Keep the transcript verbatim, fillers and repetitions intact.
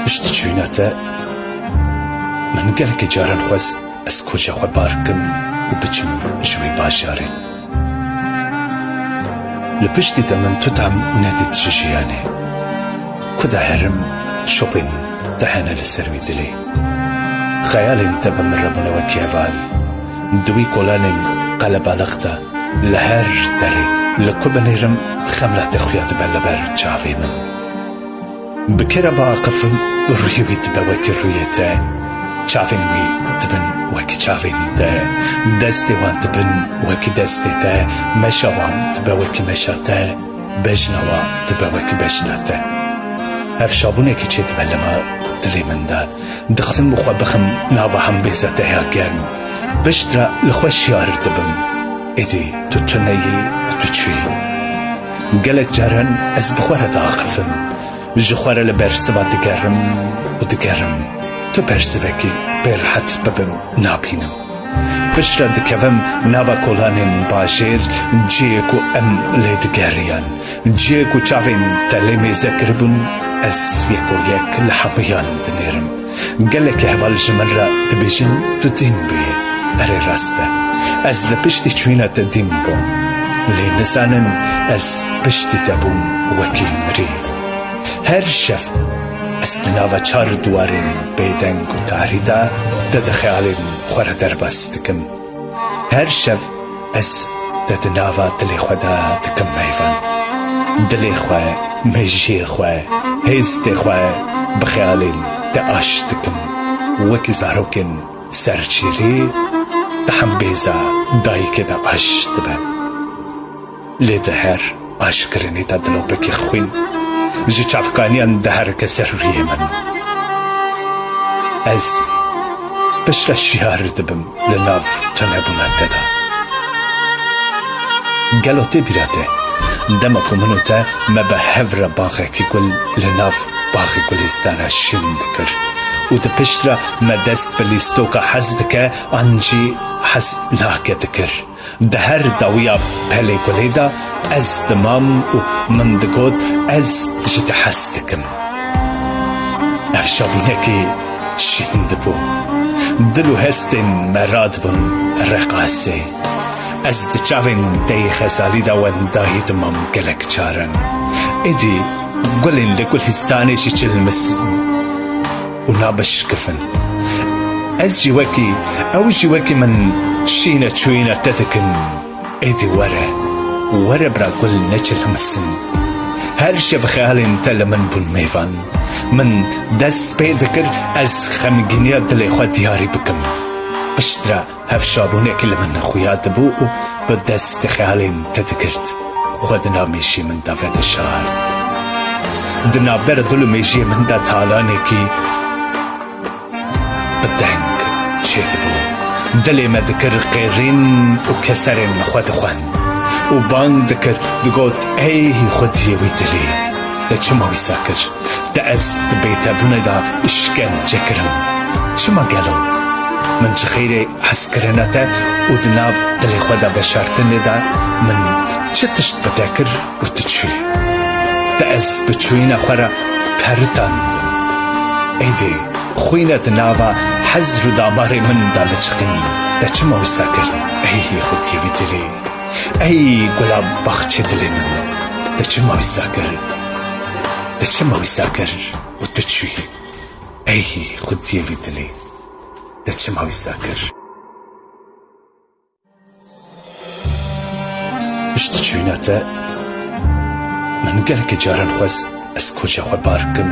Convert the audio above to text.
Piştî çûyîna te, min gelekî caran xwest ez koça xwe bar kim û biçim ji wî bajarê. Li piştî te min tu tam nedît ji jiyanê. Ku de herim, şopên te hene li ser wî dilê. Xeyalên te bi min re bûne wekî heval. Di wî kolanên qelebalix de, li her derê, li ku binêrim, xemla te xuya dibe li ber çavê min. Bi kê re biaqifim, rûyê wî dibe wekî rûyê te, çavên wî dibin wekî çavên te, destê wan dibin wekî destê te, meşa wan dibe wekî meşa te, bejna wan dibe wekî bejna te. Hevşabûnekî çêdibe lema dilê min de. Dixwazim xwe bixim nava hembêza te ya germ. Piştre li xwe şiyar dibim. Êdî tu tune yî û tu çûyî. Gelek caran ez bi xwe re diaxifim. Ji xwe re li bersiva digerim û digerim. Tu bersivekî pê rehet bibim nabînim. Piştre dikevim nava kolanên bajêr, cihê ku em lê digeriyan. Cihê ku çavên te lê mêze kiribûn, ez yeko yek li hemûyan dinêrim. Gelekî heval ji min re dibêjin, tu dîn bûyî. Erê, rast e. Ez li piştî çûyîna te dîn bûm. Lê nizanin ez piştî te bûm wekî mirî. Her şev ez di nava çar diwarên bêdeng û tarî de te di xeyalên xwe re derbas dikim. Her şev ez te di nava dilê xwe de dikim meyvan. Dilê xwe, mejiyê xwe, hêstê xwe bi xeyalên te aş dikim. Wekî zarokên serçîrî di hembêza dayikê de aş dibe. Lê di her aşkirinê de dilopekî xwîn ji çavkaniyan diherike ser rûyê min. Ez piştre şiyar dibim li nav tunebûna te de. Gelo tê bîra te, dema ku min û te me bi hev re baxekî gul li nav baxê gulîstana şîn dikir û di piştre me dest bi lîstoka hez dike an jî hez nake dikir. Di her dawiya pelê gulê de ez dimam û min digot, ez ji te hez dikim. Ev şabûnekî şîn dibû. Dil û hestên me radibûn reqasê. Ez di çavên te yê xezalî de wendahî dimam gelek caran. Êdî gulên li gulîstanê jî çilmisin û nabişkifin. Ez jî wekî, ew jî wekî min şîne çûyîne te dikin. Êdî were, were bira gul neçilmisin. Her şev xeyalên te li min bûn mêvan. Min dest pê dikir ez xemgîniya dilê xwe diyarî bikim. Piştre hevşabûnekî li min xuya dibû û bi destê xeyalên te digirt. Xwe di nav mêjiyê min de vedişart. Di navbera dil û mêjiyê min de talanekî bi deng çêdibû. Dilê me dikir qêrîn û keserên xwe dixwend û bang dikir, digot, ey xwediyê wî dilê, te çima wisa kir? Te ez di bêtebûnê de îşkence kirim. Çima gelo? Min ji xêrê hezkirina te û di nav dilê xwe de veşartinê de min çi tişt bi te kir û tu çûyî? Te ez bi çûyîna xwe re peritandim. Êdî xwîne di nava hezr û damarê min de liçiqîn. Te çima wisa kir? Ey xwediyê wî dilê. Ey gula baxçê dilê min, te çima wisa kir? Te çima wisa kir û tu çûyî? Ey xwediyê wî dilê, te çima wisa kir? Piştî çûyîna te, min gelekî caran xwest ez koça xwe bar kim.